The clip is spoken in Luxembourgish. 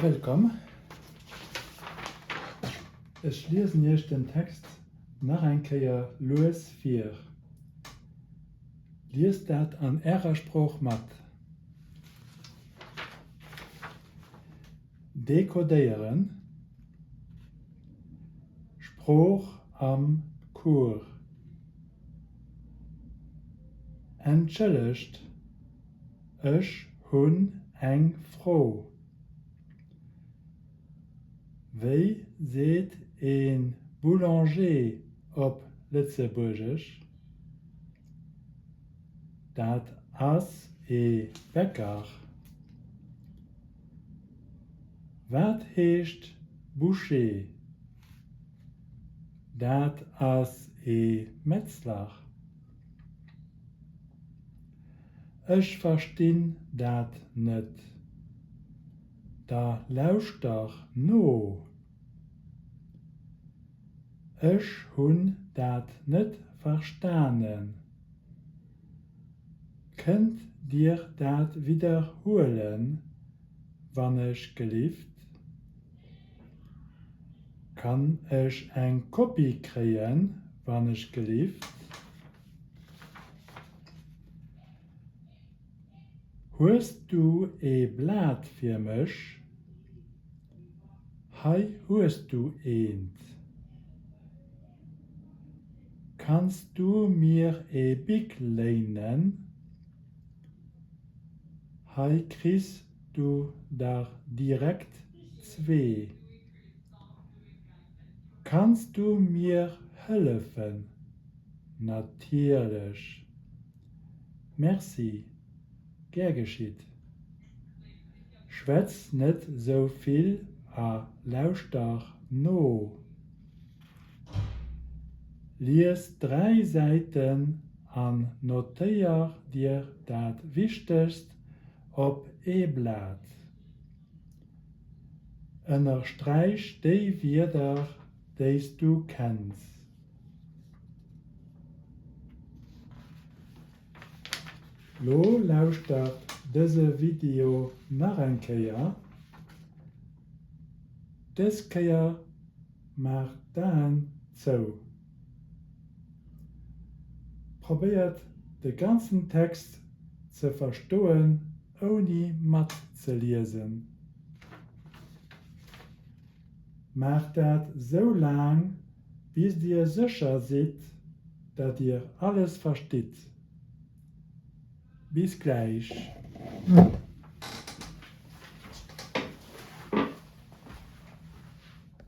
Wëllkomm. Ech liesen Iech den Text nach eng Kéier lues vir. Liest dat an Ärer Sprooch mat. Dekodéieren, Sprooch am Cours. Entschëllegt, ech hunn eng Fro. Wéi seet ee Boulanger op Lëtzebuergesch? Dat ass ee Bäcker. Wat heescht Boucher? Dat ass ee Metzler. Ech verstinn dat net. Da lauschter no. Ech hunn dat net verstanen. Kënnt Dir dat widderhuelen, wann ech gelift? Kann ech eng Kopie kréien, wann ech gelift? Hues du ee Blat fir mech? Hei hues du eent. Kanns du mir ee Bic léinen? Hei kriss du der direkt zwee. Kanns du mir hëllefen? Natierlech. Merci. Gär geschitt. Schwätz net sou vill a lauschter no. Lies 3 Säiten an notéier dir dat Wichtegst op ee Blat. Ënnersträich déi Wierder, déi s du kenns. Lo lauschtert dëse Video nach eng Kéier. Dës Kéier maacht d'Aen zou. Probéiert de ganzen Text ze verstoen ouni matzeliesen. Maacht dat sou laang, bis dir sécher sidd, dat dir alles verstitt. Bis gläich.